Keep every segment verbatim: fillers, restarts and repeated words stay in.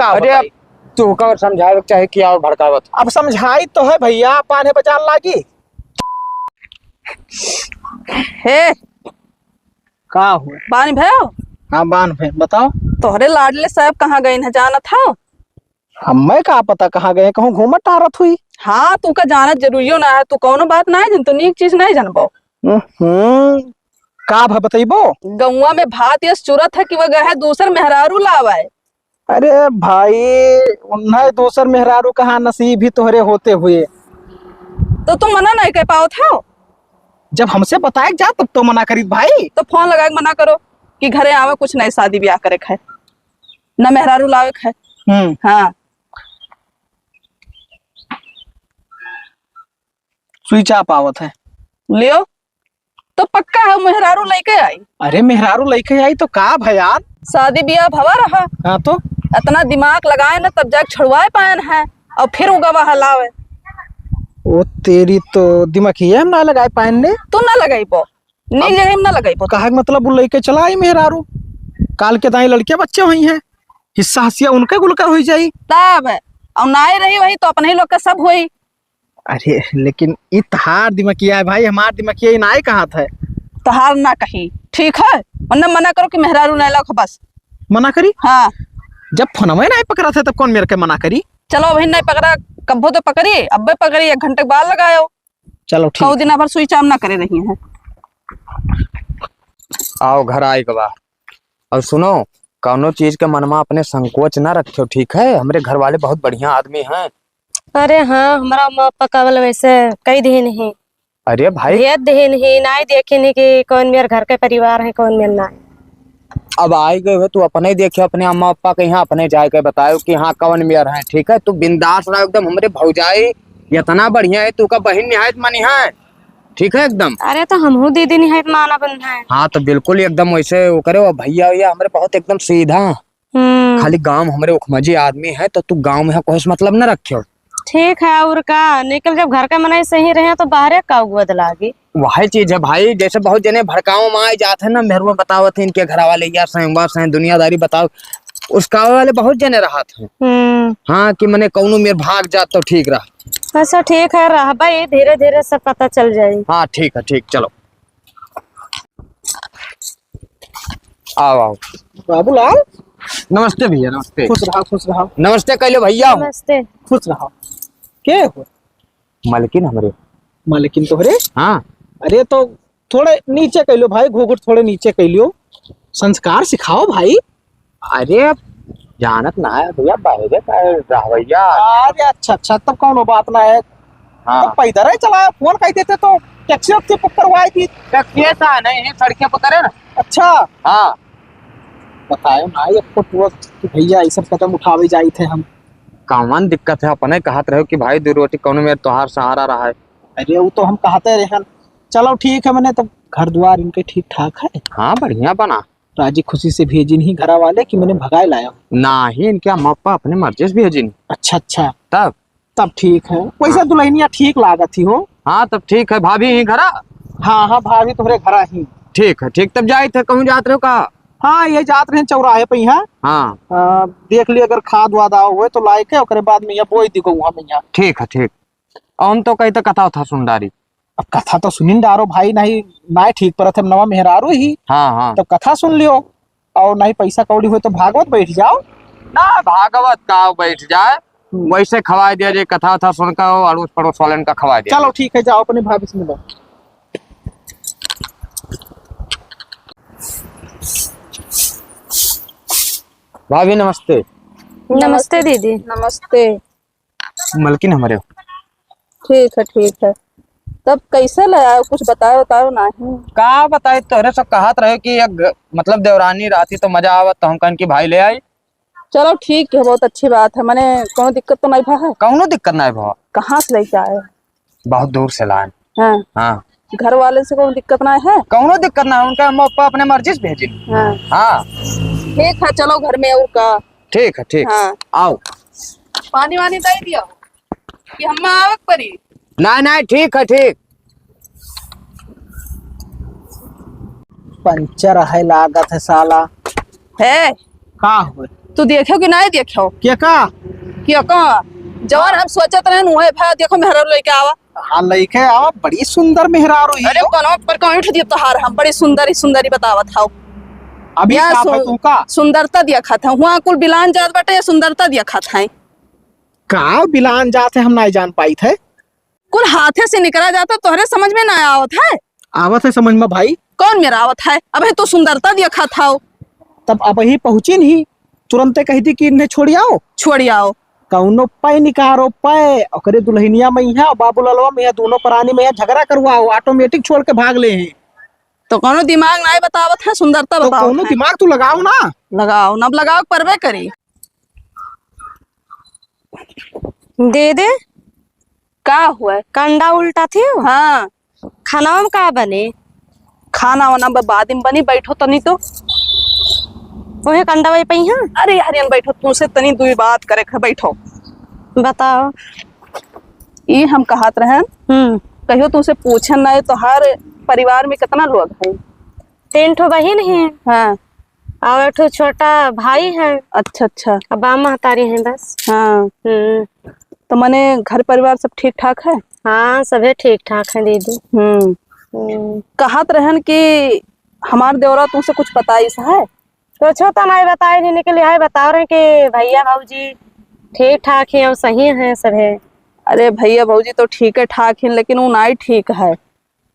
का अरे, बताई? अब तू का समझावे के चाहे कि और भड़कावत? अब समझाई तो है भइया, पान है बजान लागी। हे, का हुआ? बान भयो? हाँ, बान भे, बताओ। तोहरे लाडले साहब कहाँ गइन है, जानत हो? हमें का पता कहाँ गए, कहूँ घूमत टहरत हुई। हाँ, तू का जानत जरूरियो ना है, तू कौनो बात ना है जन, तू नीक चीज नहीं जानबो। हम्म, का भा बतइबो? गौवा में भात यस चुरत है कि वो गए है दूसर मेहरारू लावे। अरे भाई, उन्हें दूसर मेहरारू कहाँ, नसीब ही तोहरे होते हुए। तो तुम मना नहीं कर पावत हो? जब हमसे बताए जा तब तो मना करीत भाई। तो फोन लगा के मना करो कि घरे आवे, कुछ नहीं शादी ब्याह करे के है, ना मेहरारू लावे के है। हम्म। हाँ। स्विच ऑफ आवत है। लियो, तो पक्का है मेहरारू लइके आई। अरे मेहरारू लइके आई तो का भा यार? शादी ब्याह भवा रहा। हाँ तो? इतना दिमाग लगाए ना तब जाके छुड़वाए पाएन है और फिर उगवा हलावे। ओ तेरी तो दिमाग ही है, हम ना लगाए पाएन ने। तू ना लगाइबो, नीक अब जगह में ना लगाइबो। कहे के मतलब वो लइके चला आई मेहरारू, काल के दाई लड़के बच्चे हुई हैं, हिस्सा हसिया उनके गुलकर हुई जाई। तब और नाई रही वही तो अपने ही लोग का सब हुई। अरे, लेकिन ई तहार दिमकिया है भाई, हमार दिमकिया ई नाय कहत है। तहार ना कही, ठीक है? वरना मना करो कि मेहरारू नहीं लाओ बस। मना करी? हाँ। जब फोनवे नहीं पकड़ा थे, तब कौन मेरे के मना करी? चलो, अभी नहीं पकड़ा, कब्बो तो पकड़ी, अब्बे पकड़ी, एक घंटे के बाद लगायो। चलो, ठीक। कऊ दिन भर स्विच ऑन ना करे रही है। आओ, घर आए के बा। और सुनो, कौनो चीज के मन में अपने संकोच ना रखियो, ठीक है? हमरे घर वाले बहुत बढ़िया आदमी हैं। अरे हाँ, हमरा अम्मा अप्पा का वाला वैसे कई दिन ही अरे भाई। भेद दिन ही, नाई देखिन ही कि कौन मेर घर के परिवार है, कौन मेर ना। अब आए गए हो, तू अपने ही देखियो, अपने अम्मा अप्पा के यहाँ अपने जाए के बतायो कि हाँ, कौन मेर है, ठीक है? तू बिंदास रहो एकदम, हमरे भौजाई इतना बढ़िया है, तू का बहिन निहायत मानी है, ठीक है एकदम। अरे तो हमहू दीदी निहायत माना बन है। हाँ, तो बिल्कुल एकदम वैसे वो करे, वो भैया, भैया हमरे बहुत एकदम सीधा। हम्म। खाली गाँव हमरे उखमजी आदमी है, तो तू गाँव में है, कोई से मतलब न रखियो। ठीक है, और का, निकल जब घर का मनई सही रहे तो बाहरे का उगवद लागी। वही चीज है भाई, जैसे बहुत जने भड़काव में आए जात है ना, मेहरुआ बतावत है इनके घर वाले, या सैंवा सैं दुनियादारी बताओ, उसका वाले बहुत जने रहत हैं। हम्म। हाँ, कि मने कौनो मेर भाग जात तो ठीक रहा। अच्छा ठीक है, रहबा ये, धीरे धीरे सब पता चल जाई। हाँ ठीक है, ठीक, चलो। आओ, आओ। बाबूलाल। नमस्ते भैया, नमस्ते। खुश रहा, खुश रहा। नमस्ते कह लो भैया। नमस्ते। खुश रहा। के हो? मलकिन हमरे। मलकिन तोहरे? हाँ। अरे तो थोड़े नीचे कह लो भाई, घूघूट थोड़े नीचे कह लियो। संस्कार सिखाओ भाई। अरे, अब जानत ना है भैया, बहरे का रहवैया। अरे, अच्छा, अच्छा, तब कौनो बात ना है। हाँ। तो पैदल ही चला, फोन कह देते तो टैक्सी वैक्सी बुक करवाई थी। टैक्सी ऐसा नहीं है, सड़कें पर करे ना। अच्छा। हाँ। बतायो ना, ये फोटो कि भैया ऐसा कदम उठावे जाई थे हम। कौन दिक्कत है, अपने कहत रहो कि भाई, दो रोटी कौनो मेर तोहार सहारा रहा है। अरे, वो तो हम कहते रहे हैं। चलो, ठीक है, मने तब घर द्वार इनके ठीक ठाक है। हाँ, बढ़िया बना। राजी खुशी से भेजिन ही घरा वाले कि मने भगाए लाया हूँ। नाही, इनके अम्मा अप्पा अपने मर्जी से भेजिन। अच्छा, अच्छा। तब? तब ठीक है। वैसे हाँ। दुल्हनिया ठीक लागत ही हो। हाँ, तब ठीक है। भाभी ही घरा? हाँ, हाँ, भाभी तोहरे घरा ही। ठीक है, ठीक। तब जाइत है, कहूँ जात रहो का? हाँ, ये जात रहे चौराहे पे यहाँ। हाँ। आ, देख ली, अगर खाद वाद आओ हुए तो लाए के, ओकरे बाद में यहाँ बोई दी गहुआ में यहाँ। ठीक है, ठीक। और हम तो कही तो कथा उथा सुन डारी। अब कथा तो सुनिन डारो भाई, नहीं, नहीं ठीक परत है, नवा मेहरारू ही। हाँ, हाँ। तो कथा सुन लियो, और नहीं पैसा कौड़ी हो तो भागवत बैठ जाओ। ना, भागवत का बैठ जाए, हम्म। वैसे खवाए दिया जे कथा उथा सुन के हो, अड़ोस पड़ोस वालन का खवाए दिया। चलो ठीक है, जाओ अपने भाभी से मिलो। भाभी नमस्ते। नमस्ते दीदी। नमस्ते। मलकिन हमरे हो। ठीक है, ठीक है। तब कैसे ले आयो? कुछ बतायो, बतायो नाही। का बताए, तोहरे सब कहत रहे कि एक, मतलब, देवरानी रहती तो मजा आवत, तो हम कहन कि भाई ले आई। चलो ठीक है, बहुत अच्छी बात है। मने कौनो दिक्कत तो नहीं भा है? कौनो दिक्कत नहीं भा। कहाँ से लेके आए? बहुत दूर से लाए। हाँ। हाँ। घर वाले से कौनो दिक्कत नहीं है? कौनो दिक्कत ना है, उनका अम्मा अप्पा अपने मर्जी से भेजिन। हाँ। हाँ। ठीक है, चलो घर में और का। ठीक है, ठीक। हाँ। आओ। पानी वानी दे दियो कि हम आवक परी। नहीं, नहीं, ठीक है, ठीक। पंचर है लागत है साला। है। का हुए? तू देख्यो कि नाहीं देख्यो? के का? के का? जवन हम सोचत रहेन, उहे भा, देखो, मेहरारू लइके आवा। हाँ, लइके आवा, बड़ी सुंदर मेहरारू ही अरे, हो। कनवा पर कहीं उठ दियो तोहार, हम बड़ी सुंदर ही सुंदर ही बतावत हौ। अभी यहाँ का सु-, भाई तू का? सुंदरता देखत है, हुआँ कुल बिलान जात बाटे, सुंदरता देखत है। का बिलान जात है, हम नाहीं जान पाइत है। कुल हाथे से निकरा जाता, तोहरे समझ में ना आवत है? आवत है समझ में भाई। कौन मेरा आवत है? अबे तू सुंदरता देखत हौ। तब अबही पहुँचिन ही, तुरंते कहि दी कि इन्हें छोड़ि आओ। छोड़ि आओ। कौनो पै निकारो पै, ओकरे दुल्हनिया मइहाँ, बाबूललवा मइहाँ, दूनो परानी मइहाँ झगड़ा करवाओ, automatic छोड़ के भाग ले हैं। तो कौनो दिमाग नाहीं बतावत है, सुंदरता तो बतावत कौनो है। दिमाग तू लगाओ ना। लगाओ ना, अब लगाओ परबे करी। दीदी, का हुआ? कंडा उल्टा थी? हाँ। खाना में का बने? खाना वाना ब-, बाद में बनी, बैठो तनी तो। ओहे कंडा वही पई हाँ? अरे यार, यहाँ बैठो, तुमसे तनी दुई बात करे के, बैठो। बताओ। ई हम कहत रहन, हम्म। कहियो तुमसे पूछन ना है, तोहार परिवार में कितना लोग हैं? तीन ठो बहिन हैं। हाँ। और एक ठो छोटा भाई है। अच्छा, अच्छा। अब बा महतारी हैं बस। हाँ। हम्म। तो मने घर परिवार सब ठीक ठाक है? हाँ, सभे ठीक ठाक है दीदी। हम्म। हम्म। कहत रहन कि हमार देवरा तुमसे कुछ बताइस है? कुछो तो नहीं बताई, नहीं निकली है, बताओ रहे कि भैया भौजी ठीक ठाक हैं और सही हैं सभे। अरे भैया भौजी तो ठीक है ठाक हैं, लेकिन वो नाहीं ठीक है।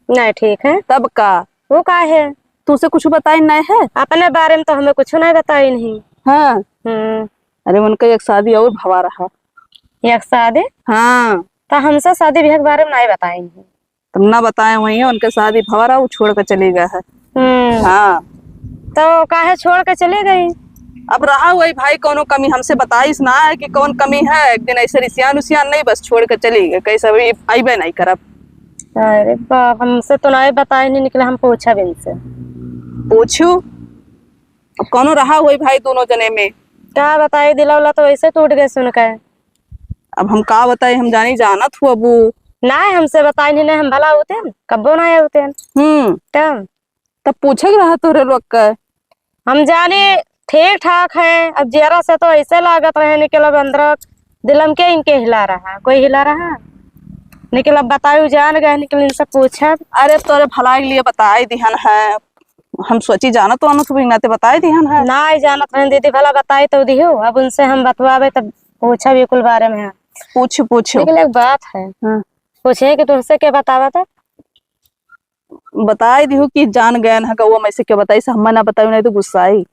नहीं ठीक है। तब का? वो का है? तुमसे कुछ बताई नहीं है? अपने बारे में तो हमें कुछ नहीं बताई नहीं। हाँ। हम्म। अरे उनका एक शादी और भवा रहा। एक शादी? हाँ। तो हमसे शादी ब्याह के बारे में नहीं बताई नहीं। तुम ना बताए वही है, उनका शादी भवा रहा, वो छोड़ के चली गया है। हम्म। हाँ। तो काहे छोड़ के चली गई? अब रहा वही भाई, कौनो कमी हमसे बताइस ना है कि कौन कमी है। एक दिन ऐसे रिसियान उसियान नहीं, बस छोड़ के चली गई, कैसे अभी अइबे नहीं करब। अरे बाप, हमसे तो नहीं बताए नहीं निकले, हम पूछब इनसे। पूछू, अब कौनो रहा हुई भाई दोनों जने में। का बताई, दिला उला तो वैसे टूट गए सुन के। अब हम का बताई, हम जानी जानत हुआ बू। ना हमसे बताई नहीं, नहीं हम भला होते हैं, कब्बो ना होते हैं। हम्म। तब? तब पूछे के रहा तोरे लोग का। हम जाने ठीक ठाक है, अब जियरा से तो ऐसे लागत रहे निकल अब अंदर दिलम के इनके हिला रहा, कोई हिला रहा निकल। अब बतायू जान गए निकल इनसे पूछब। अरे तोरे भलाई के लिए बताई दिहन है, हम सोची जानत वानत हुई ना ते बताई दिहन है। ना ही जानत रहन दीदी, भला बताई तो दिहू, अब उनसे हम बतवाबे तब पूछब ये कुल बारे में है। पूछू, पूछू। लेकिन एक बात है। हाँ। पूछे कि तुमसे क्या बतावा था? बताई दिहू कि जान गयन है गौआ में से क्या बताई से हमें ना बताई, नहीं तो गुस्सा आई।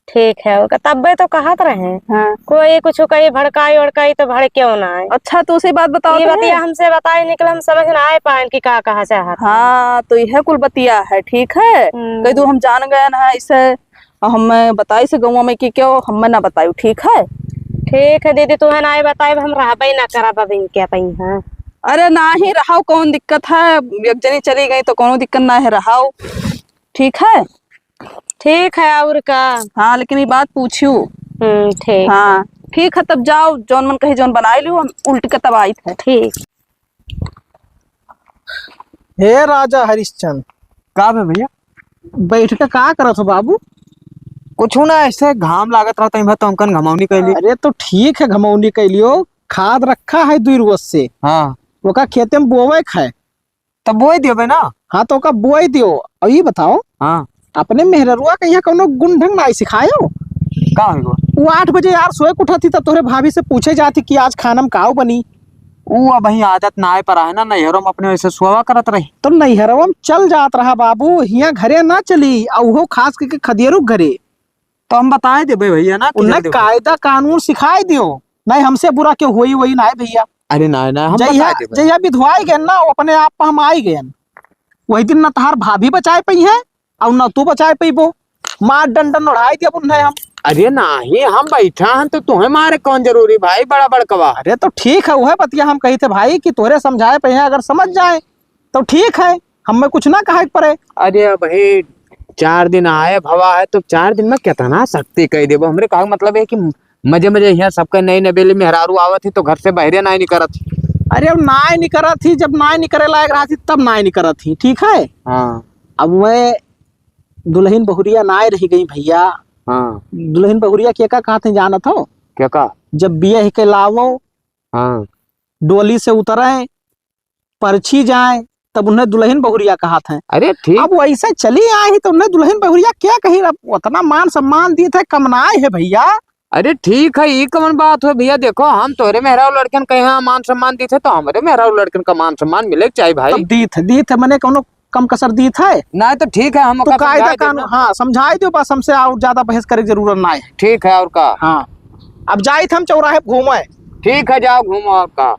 ठीक है, ओका तब्बे तो कहत रहे। हाँ। कोई कुछ कही भड़काई ओड़काई तो भड़क्यो ना है। अच्छा, तो उसे बात बताओ ये तो बतिया है। हमसे बताई निकल, हम समझ ना आए पाएन कि का कहा चाहत है। हाँ, तो यह कुल बतिया है, ठीक है। हम्म। कह दू हम जान गए ना इसे, हम बताई से गौवा में कि क्यों हम ना बताई, ठीक है। ठीक है दीदी, तू है ना आए बताए, हम रहबे ना करब अब इनके पई हाँ। अरे नाही रहाओ, कौन दिक्कत है, एक जनी चली गई तो कौनो दिक्कत ना है, रहाओ, ठीक है। ठीक है, और का? हाँ, लेकिन ये बात पूछू। हम्म, ठीक। हाँ, ठीक है, तब जाओ, जौन मन कहे, जौन बनाए लियो, हम उल्ट के तब आइत है। ठीक। हे राजा हरिश्चंद्र। का बे भैया? बैठ के का करत हो बाबू? कुछ ना, ऐसे घाम लागत रहता है, तो हमकन घमौनी कैली। अरे तो ठीक है, घमौनी कैलियो, खाद रखा है दुई रोज से। हाँ। ओका खेते में बोवे के है। तब बोए दियो बे ना। हाँ, तो ओका बोए दियो। और ये बताओ, हाँ। अपने मेहररुआ के यहाँ कौनो गुण ढंग नाई सिखायो? का होइगो? वो आठ बजे यार सोए के उठत ही, तब तोहरे भाभी से पूछे जात ही कि आज खाना में काऊ बनी। ऊ अबहीं आदत नाई पर आहे ना, नैहरों में अपने वैसे सोवा करत रही। तो नैहरों में चल जात रहा बाबू, हियाँ घरे ना चली, और वो खास करके खदियरू घरे। तो हम बताए देबे भैया ना कि उन्हें जल्दी कायदा कानून सिखाए दियो, नहीं हमसे बुरा क्यों होई वही ना है भैया। अरे ना, ना, हम जहिया, बताए देबे। जहिया विधवाई गए ना, वो अपने आप पर हम आई गए। वही दिन ना तहार भाभी बचाए पई है और ना तू बचाए पईबो। मार डंडन उड़ाई दिया उन्हें हम। अरे नाही, हम बैठा हन तो तुम्हें मारे कौन जरूरी भाई, बड़ा बड़कवा। अरे तो ठीक है, वह बतिया हम कही थे भाई कि तोहरे समझाए पे हैं, अगर समझ जाए तो ठीक है, हमें कुछ ना कहे के पड़े। अरे भाई, चार दिन आए भवा है तो चार दिन में कितना सख्ती कह देबो। हमरे कहा मतलब है कि मजे मजे यहाँ सबके नई नबेली मेहरारू आवत ही तो घर से बहरे ना निकरत ही। अरे अब ना निकरत ही, जब ना निकरे लायक रहती तब ना निकरत ही, ठीक है। हाँ। अब वह दुल्हन बहुरिया ना रह गई भैया, हाँ। दुलहिन बहुरिया केका कहत हैं जानत हो? केका? जब बियाह के लावो, हाँ। डोली से उतरे, परछी जाए, तब उन्हें दुलहिन बहुरिया कहत हैं। अरे ठीक। अब वैसे चली आई ही तो उन्हें दुलहिन बहुरिया क्या कही? अब उतना मान सम्मान दीत है, कम नाय है भइया। अरे ठीक है, ई कवन बात हो भइया? देखो, हम तोहरे मेहरारू लड़कन के यहाँ मान सम्मान दीत है, तो हमरे मेहरारू लड़कन का मान सम्मान मिले के चाही भाई। तब दीत है, दीत है, मने कौनो कम कसर दीत है? नाय तो ठीक है, हम तो ओका कायदा समझाए देब कानून, ना। हाँ, समझाए दो बस, हमसे और ज्यादा बहस करे के जरूरत नाय है। ठीक है, और का? हाँ, अब जाइत हम चौराहे पे घूमे। ठीक है, जाओ घूमो, और का।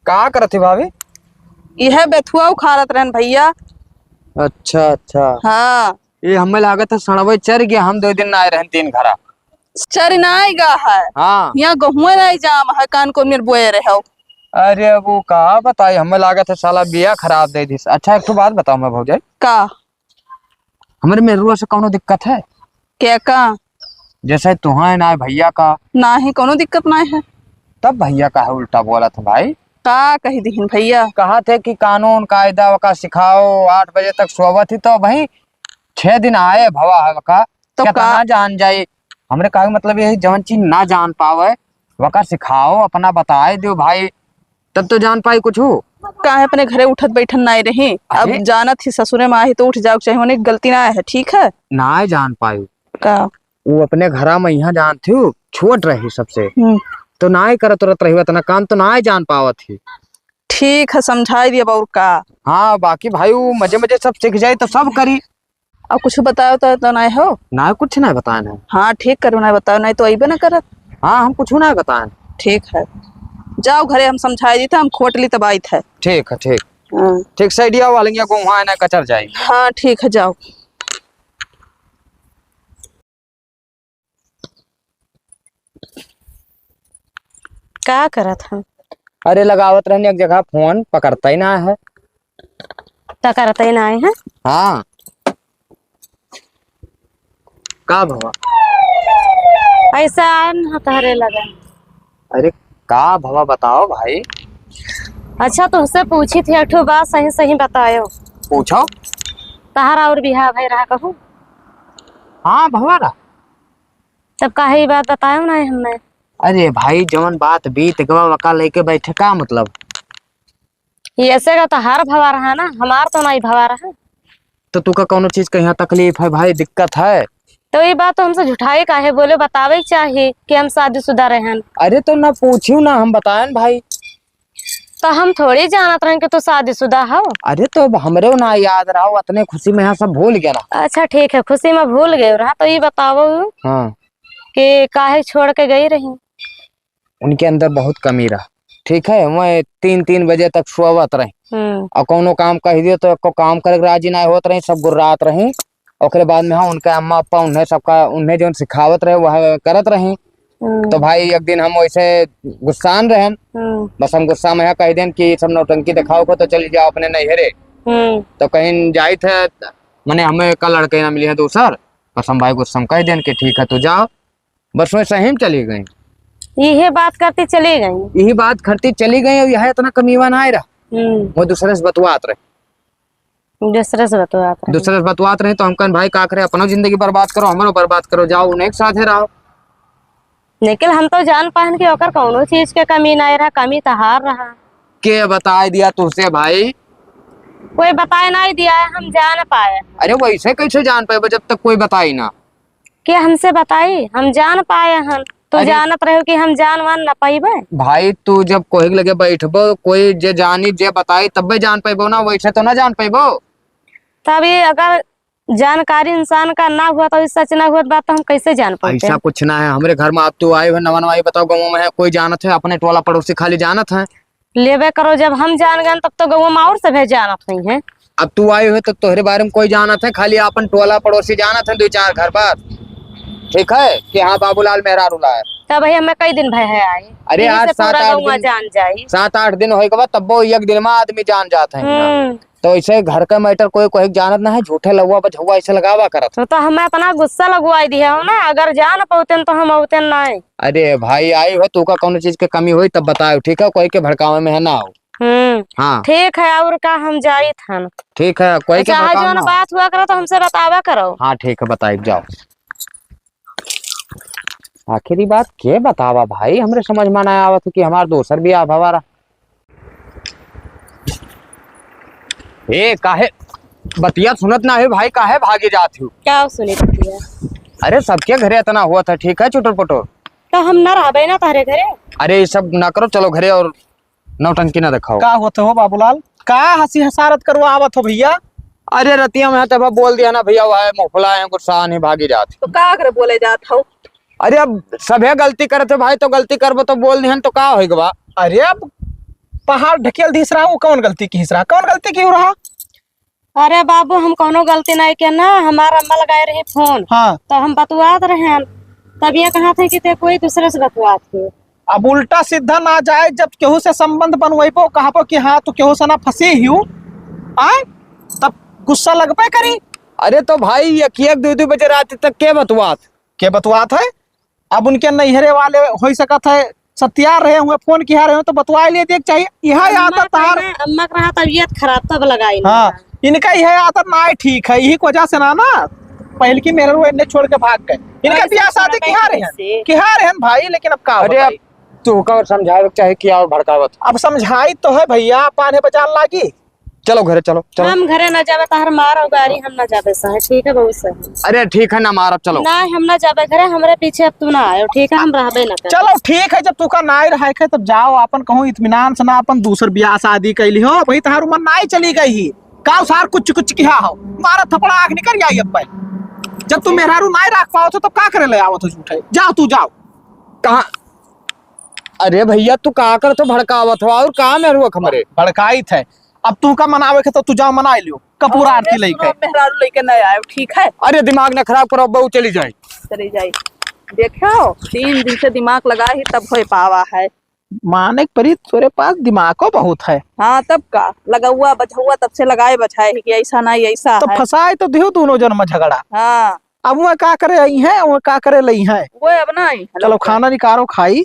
का करत ही भाभी? यह बेथुआ उखाड़त रहन भइया। अच्छा, अच्छा। हाँ। ये हमें लागत है सड़वे चर गया, हम दो दिन ना आए रहन तीन घरा। चर ना आएगा है। हाँ। यहाँ गहुआ नहीं जाम है, कान को मेर बोए रहे हो। अरे अब वो का बताई, हमें लागत है साला बिया खराब दे दिस। अच्छा, एक ठो बात बताओ मैं भौजाई। का? हमरे मेहरुआ से कौनो दिक्कत है? केका? जैसे तुहां ना भइया का? नाही, कौनो दिक्कत नाही है। तब भइया काहे उल्टा बोलत है भाई? का कही दिहिन भइया? कहत है कि कानून कायदा ओका सिखाओ, आठ बजे तक सोवत ही तो भाई छह दिन आए भवा है ओका, तो केतना का? जान जाए। हमरे कहे के मतलब यही जवन चीज ना जान पावे ओका सिखाओ, अपना बताए दो भाई, तब तो जान पाई कुछ। काहे अपने घरे उठत बैठन नाई रही? अब अरे। जानत ही ससुरे में आही तो उठ जाओ, चाहे उन्हें गलती ना है, ठीक है? नाई जान पाई। का? वो अपने घरा में यहाँ जानत ही, छोट रही सबसे, हम्म। तो नाई करत उरत रही, उतना काम तो नाई जान पावत ही। ठीक है, समझाई दिया और का। हाँ, बाकी भाई वो मजे मजे सब सीख जाए तो सब करी। और कुछ बताओ तो, तो नहीं हो? ना, कुछ नहीं बताए हैं। हाँ, ठीक करो, नहीं बताओ, नहीं तो अइबे ना करत। हाँ, हम कुछ नहीं बताए हैं। ठीक है, जाओ घरे, हम समझाई दी था, हम खोट ली तब आई थे। ठीक है, ठीक। हाँ। ठीक, सैडिया वाले यहाँ को वहाँ ना कचर जाए। हाँ, ठीक है, जाओ। का करत ह? अरे, लगावत रहनी एक जगह फोन, पकड़ता ही ना है। पकड़ता ही ना है? हाँ। का भवा? ऐसा आन ह तहरे लगन। अरे, का भवा बताओ भाई। अच्छा, तुमसे पूछी थी एक ठो बात, सही सही बतायो। पूछो। तहरा और बिहाव भय रहा कहूँ? हाँ भवा रहा। तब काहे ई बात बतायो ना हमें? अरे भाई, जवन बात बीत गवा, वका लेके बैठे का मतलब? ये ऐसे का तो हर भवा रहा ना, हमार तो नहीं भवा रहा। तो तू का कौनो चीज का यहाँ तकलीफ है भाई, दिक्कत है? तो ये बात तो हमसे झुठाई काहे बोले, बतावे के चाही कि हम शादीशुदा रहन। अरे तो ना पूछियो ना, हम बताएन भाई। तो हम थोड़ी जानत रहन कि तू शादीशुदा हो। अरे तो अब हमरे ना याद रहा, अतने खुशी में यहाँ सब भूल गया ना। अच्छा ठीक है, खुशी में भूल गए रहा। तो ये बताओ हाँ। कि काहे छोड़ के गई रही? उनके अंदर बहुत कमी रहा, ठीक है। वह तीन तीन बजे तक सोवत रही हम्म। और कौनो काम कह दियो तो एको काम करे के राजी ना होत रही, सब गुर्रात रही। ओकरे बाद में हाँ, उनके अम्मा अप्पा उन्हें सबका, उन्हें जौन सिखावत रहे वह करत रही। हम्म। तो भाई एक दिन हम वैसे गुस्सान रहन, हम्म। बस हम गुस्सा में है कह देन कि सब नौटंकी दिखाओ को तो चली जाओ अपने नैहरे। हम्म। तो कहीं जाइत है, मने हमें का लड़के ना मिली है दूसर, बस हम भाई गुस्सा में कह देन कि ठीक है तू जाओ। बस वैसे ही चली गई। यही बात करती चली गई। यही बात करती चली गई और यह इतना कमीवा ना आए रहा। हम्म। वो दूसरे से बतवात रहे। दूसरे से बतवात रहे। दूसरे से बतवात रहे तो हम कहन भाई का करे, अपनो जिंदगी बर्बाद करो, हमरो बर्बाद करो, जाओ उन्हें एक साथ ही रहो। लेकिन हम तो जान पाएन कि ओकर कौनो चीज के कमी ना रहा, कमी तहार रहा। के बताए दिया तुझसे भाई? कोई बताए नहीं दिया है, हम जान पाए। अरे वैसे कैसे जान पाए जब तक कोई बताई ना? के हमसे बताई, हम जान पाए हन। तू अरे जानत रहो कि हम जान वान ना पाइबे। भाई तू जब कोई के लगे बैठबो, कोई जे जानी जे बताई तब्बे जान पाइबो ना, वैसे तो ना जान पाइबो। तब ये अगर जानकारी इंसान का ना हुआ तो ये सच ना हुआ बात तो हम कैसे जान पाते? ऐसा कुछ ना है। हमरे घर में अब तू आए हो नवा नवा, ये बताओ गाँव में है कोई जानत है? अपने टोला पड़ोसी खाली जानत है। लेबे करो, जब हम जान गए तब तो गौवा में और सभे जानत हुई हैं। अब तू आई हो तो तोहरे बारे में कोई जानत है? खाली अपन टोला पड़ोसी जानत है, दो चार घर बार, ठीक है, कि हाँ बाबूलाल मेहरारू लाए। तब भाई हमें कई दिन भय है आई, अरे यही आज से सात पूरा आठ गौवा दिन, जान जाई। सात आठ दिन होए के बाद तब वो एक दिन में आदमी जान जात है ना। हम्म। तो ऐसे घर का मैटर कोई कोई जानत ना है, झूठे लउआ बझउआ ऐसे लगावा करत। तो, तो हमें इतना गुस्सा लगवाई दिया हो ना, अगर जान पावतेन तो हम आवतेन ना। अरे भाई आई हो, तू का कौनो चीज के कमी हुई तब बताओ, ठीक है, कोई के भड़कावे में है ना हो। हम्म। हाँ। ठीक है, और का, हम जाइत हन। ठीक है, कोई के चाहे भड़काओ जौन ना। बात हुआ करो तो हमसे बतावा करो। हाँ, ठीक है, बताई, जाओ। आखिरी बात के बतावा भाई, हमरे समझ में ना आवत कि हमार दोसर बियाह भवा रहा। ए, काहे बतिया सुनत ना है भाई, काहे भागी जात हो? का सुनी बतिया? अरे, सबके घरे इतना हुआ था, ठीक है, चुटुर पुटुर। तो हम ना रहबे ना तारे घरे। अरे, ये सब ना करो, चलो घरे और नौटंकी ना दिखाओ। का होत हो बाबूलाल? का हंसी हंसारत करवा आवत हो भैया? अरे, रतिया में तब बोल दिया ना भैया, वो है मुफला है, गुस्सा नहीं, भागी जात। तो का करे बोले जात हो? अरे, अब सभे गलती करत है भाई, तो गलती करबो तो बोल दिहन तो का होई गवा? अरे, अब पहाड़ ढकेल दिस रहा, वो कौन गलती की हिस रहा? कौन गलती की हो रहा? अरे बाबू, हम कौनो गलती नहीं के ना, हमार अम्मा लगाए रही फोन। हाँ। तो हम बतुआत रहे हैं, तब ये कहा थे कि ते कोई दूसरे से बतुआत थे। अब उल्टा सीधा ना जाए, जब केहू से संबंध बनवाइबो, कहबो कि हाँ, तू केहू से ना फंसी ही हूँ, आए, तब गुस्सा लगबे करी। अरे तो भाई, एक एक दो दो बजे रात तक के बतुआत? के बतुआत है? अब उनके नैहरे वाले हो सकत है सत्यार रहे हुए, फोन किया रहे हो तो बतवाए लिए देख चाहिए। यह अम्मा आदत का तार ना, अम्मा का रहा तबीयत खराब तब लगाई ना। हाँ, इनका यह आदत ना ठीक है, यही वजह से ना, ना पहल की मेहर वो इन्हें छोड़ के भाग गए। इनका ऐसे बियाह शादी छोड़ा किया गया रहे हैं, कैसे? किया रहे हैं भाई, लेकिन अब का अरे बताई? अब तू का समझावे के चाहे कि और भड़कावत? अब समझाई तो है भैया, पाने बजान लागी। चलो घरे, चलो, चलो। हम घरे ना जाबे, तहर मार और गारी हम ना जाबे सहे, ठीक है, बहुत सही। अरे ठीक है, ना मारब, चलो। ना, हम ना जाबे घरे, हमरे पीछे अब तू ना आयो, ठीक है, हम रहबे ना करब। चलो ठीक है, जब तू का नाई रहे के, तब जाओ, अपन कहूँ इत्मीनान से ना अपन दूसर बियाह शादी कैली हो, वही तहार उमर नाई चली गई ही। काव सार कुछ कुछ किहा हो, मारा थपड़ा आँख निकल जाई अब भाई। जब तू मेहरारू नाई रख पाओ तो तब का करे ले आवत हो झूठे? जाओ तू जाओ। कहाँ? अरे भैया, तू का करत हो, भड़कावत हो और का मेहरुआ हमरे? भड़काइत है। अब तू का मनावे के तो तू जाओ मनाई लियो, कपूर और आरती ये लेके। सुनो, मेहरारू लेके ना आयो, ठीक है? अरे दिमाग ना खराब करो, बहू चली जाए। चली जाए। देखो, तीन दिन से दिमाग लगा ही तब होए पावा है। माने के परी, तोरे पास दिमागो बहुत है। हाँ, तब का, लगौआ बझौआ तब से लगाए बझाए है कि ऐसा नहीं, ऐसा तो है। फंसाए तो दियो दोनों जन में झगड़ा। हाँ। अब वह का करे आई हैं, वह का करे लई हैं। वो अब ना आई, चलो, खाना निकारो, खाई।